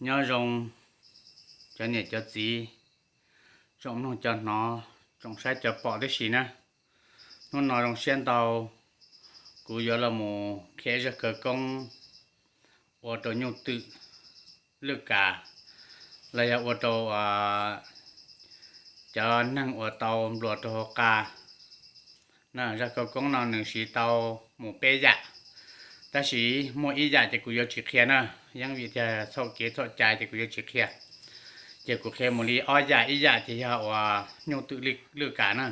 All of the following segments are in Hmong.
Nyob zoo cov niam cov txiv, tsoom mloog cov hnov, tsoom saib cov pom tib si na. Hnub no zoo siab ntau, kuv yuav los mus qhia zaj khawv koob ua rau nyuj twm lwj kas, los yog ua rau cov neeg uas tau nplua rau hauv qa. Zaj khawv koob no nws siv tau mus peb yam, tab sis muaj ib yam ces kuv yuav tsis qhia na, yeej vim tias txhaum kev txhaum cai ces kuv yuav tsis qhia. Ces kuv qhia mus li ob yam, ib yam ces yog uas nyuj twm lwj kas na,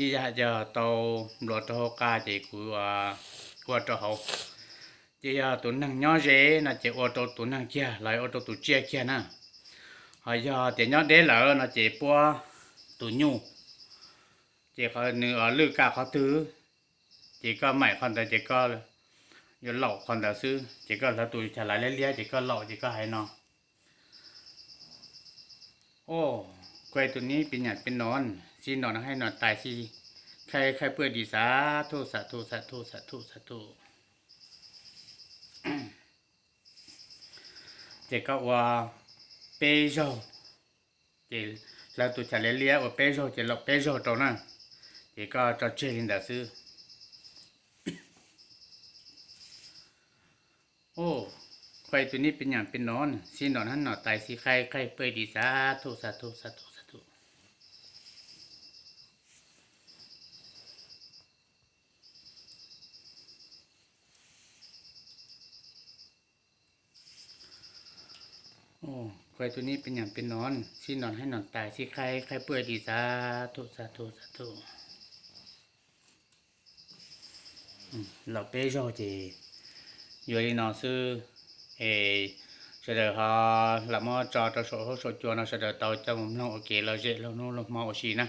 ib yam yog tau nplua rau hauv qa ces kuv ua rau hauv. Ces yog tus neeg nyob ze no ces ua rau tus neeg kiag los ua rau tus tsiaj kiag na. Ho yog tias nyob deb lawm no ces puab tus nyuj. Ces nws lwj kas qhov twg, ces koj maim qhov ntawd ces koj yuav laum qhov ntawd xwb. Ces koj hlawv tus chav laiv liab liab ces koj laum ces koj hais no: Oj, kuaj tus nib pis nyam pis nov, xi nov no hais no tais xi khaij khaij pwj dis xav thuj xav thuj xav thuj xav thuj xav thuj. Ces koj ua peb zaug, ces hlawv tus chav laiv liab liab ua peb zaug ces laum peb zaug rau na. Ces koj tso tseg li ntawd xwb. Oj, kuaj tus nib pis nyam pis nov, xi nov no hais no tais xi khaij khaij pwj dis xav thuj xav thuj xav thuj xav thuj. Kuaj tus nib pis nyam pis nov, xi nov no hais no tais xi khaij khaij pwj dis xav thuj xav thuj xav thuj. Laum peb zaug ces yuav li no xwb. Es sawv daws ho lam muab tso rau saum huab saum cua no sawv daws tau coj mus mloog ua kev lom zem laug hnub laug hmo ua si na.